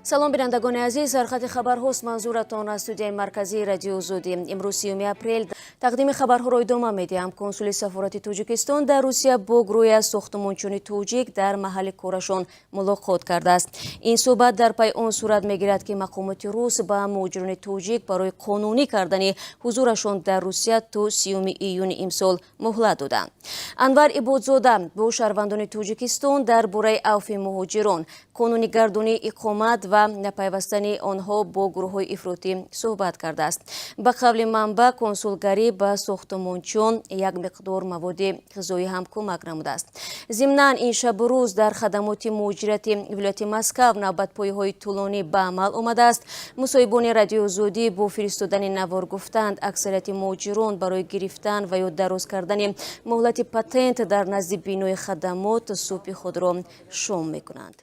Салом, бинандагони азиз. Сархати хабарҳост манзуратон аз студияи марказии Радиои Озодӣ. Имрӯз 30 апрел, тақдими хабарҳоро идома медиҳам. Консули сафорати Тоҷикистон дар Русия бо гурӯҳе аз сохтмончиёни тоҷик дар маҳалли корашон мулоқот кардааст. Ин суҳбат дар пай он сурат мегирад, ки мақомоти рус ба муҳоҷирони тоҷик барои қонунӣ кардани ҳузурашон дар Русия то 30 июни имсол муҳлат доданд. Анвар Ибодзода бо шаҳрвандони Тоҷикистон дар бораи авфи муҳоҷирон, қонунигардонии иқомат ва напайвастани онҳо бо гурӯҳҳои ифротӣ суҳбат кардааст. Ба қавли манбаъ, консулгарӣ ба сохтмончиён як миқдор маводи ғизоӣ ҳам кӯмак намудааст. Зимнан, ин шабу рӯз дар хадамоти муҳоҷирати вилояти Москав навбатпоиҳои тӯлонӣ ба амал омадааст. Мусоҳибони Радиои Озодӣ бо фиристодани навор гуфтанд, аксарияти муҳоҷирон барои гирифтан ва ё дароз кардани муҳлати патент дар назди бинои хадамот субҳи худро шом мекунанд.